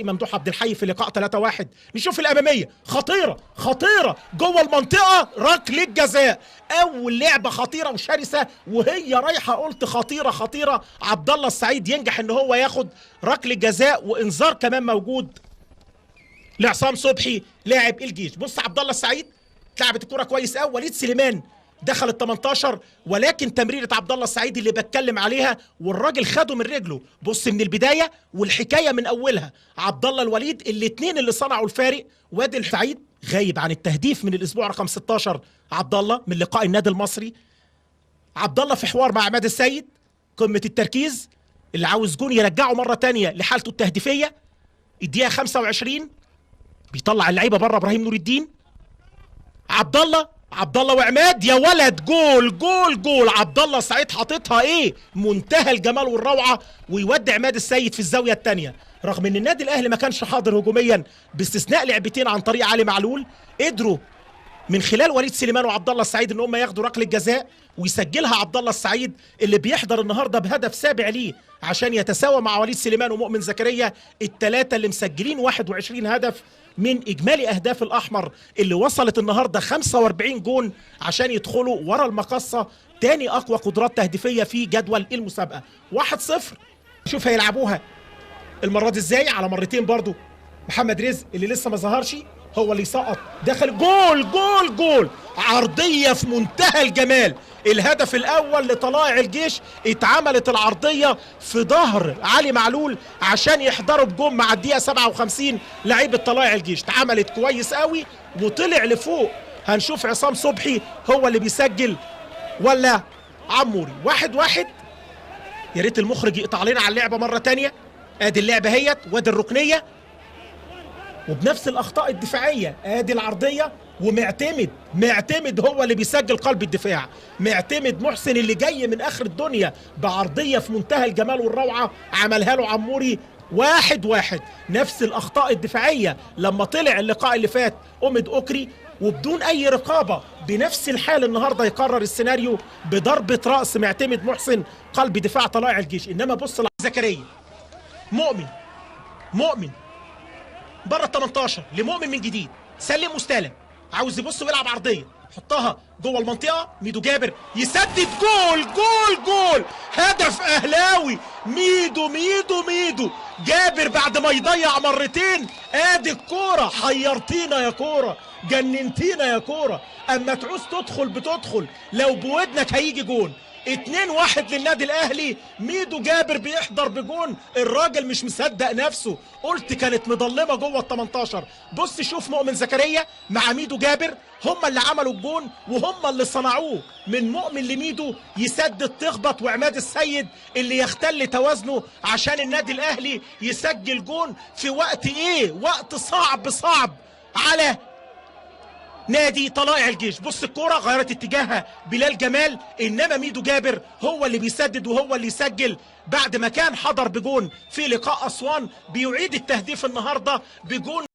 ممدوح عبد الحي في لقاء 3-1. نشوف الامامية، خطيرة خطيرة جوه المنطقة، ركلة جزاء، اول لعبه خطيرة وشرسه وهي رايحة، قلت خطيرة خطيرة. عبد الله السعيد ينجح ان هو ياخد ركلة جزاء، وانذار كمان موجود لعصام صبحي لاعب الجيش. بص عبد الله السعيد اتلعبت الكره كويس قوي، وليد سليمان دخل ال 18، ولكن تمريره عبد الله السعيد اللي بتكلم عليها والراجل خده من رجله. بص من البداية والحكاية من اولها، عبد الله الوليد الاثنين اللي صنعوا الفارق. وادي السعيد غايب عن التهديف من الاسبوع رقم 16، عبد الله من لقاء النادي المصري. عبد الله في حوار مع عماد السيد، قمة التركيز، اللي عاوز جون يرجعه مرة ثانية لحالته التهديفيه. الدقيقة 25 بيطلع اللعيبة بره ابراهيم نور الدين. عبد الله، عبد الله وعماد، يا ولد جول جول جول. عبد الله سعيد حاططها ايه، منتهى الجمال والروعه، ويودي عماد السيد في الزاوية الثانية. رغم ان النادي الاهلي ما كانش حاضر هجوميا باستثناء لعبتين عن طريق علي معلول، قدروا من خلال وليد سليمان وعبد الله السعيد ان هم ياخدوا ركلة جزاء ويسجلها عبد الله السعيد اللي بيحضر النهارده بهدف سابع ليه عشان يتساوى مع وليد سليمان ومؤمن زكريا، الثلاثة اللي مسجلين 21 هدف من اجمالي اهداف الاحمر اللي وصلت النهارده 45 جون عشان يدخلوا ورا المقصه، تاني اقوى قدرات تهديفيه في جدول المسابقة. 1-0. شوف هيلعبوها المرة دي ازاي، على مرتين برضو. محمد رزق اللي لسه ما ظهرش هو اللي سقط، دخل جول جول جول، عرضية في منتهى الجمال. الهدف الأول لطلائع الجيش، اتعملت العرضية في ظهر علي معلول عشان يحضروا بجون مع الدقيقة 57 لعيبة طلائع الجيش. اتعملت كويس قوي وطلع لفوق. هنشوف عصام صبحي هو اللي بيسجل ولا عموري. 1-1. يا ريت المخرج يقطع لنا على اللعبة مرة تانية. ادي اللعبة هيت، وادي الركنية، وبنفس الاخطاء الدفاعية. ادي العرضية، ومعتمد، معتمد هو اللي بيسجل قلب الدفاع، معتمد محسن اللي جاي من اخر الدنيا بعرضيه في منتهى الجمال والروعه، عملها له عموري. 1-1. نفس الاخطاء الدفاعية لما طلع اللقاء اللي فات أمد أوكري وبدون اي رقابه، بنفس الحال النهارده يقرر السيناريو بضربه راس معتمد محسن قلب دفاع طلائع الجيش. انما بص زكريا، مؤمن، مؤمن بره ال 18 لمؤمن من جديد، سلم واستلم، عاوز يبص ويلعب عرضية، حطها جوه المنطقة، ميدو جابر يسدد، جول جول جول، هدف اهلاوي. ميدو ميدو ميدو جابر بعد ما يضيع مرتين، ادي الكورة، حيرتينا يا كورة، جننتينا يا كورة، اما تعوز تدخل بتدخل، لو بودنك هيجي جون. 2-1 للنادي الاهلي. ميدو جابر بيحضر بجون، الراجل مش مصدق نفسه، قلت كانت مضلمه جوه ال 18. بص شوف مؤمن زكريا مع ميدو جابر، هم اللي عملوا الجون وهم اللي صنعوه، من مؤمن لميدو يسدد تخبط، وعماد السيد اللي يختل توازنه عشان النادي الاهلي يسجل جون في وقت ايه، وقت صعب صعب على نادي طلائع الجيش. بص الكرة غيرت اتجاهها بلال جمال، انما ميدو جابر هو اللي بيسدد وهو اللي يسجل بعد ما كان حضر بجون في لقاء اسوان، بيعيد التهديف النهارده بجون.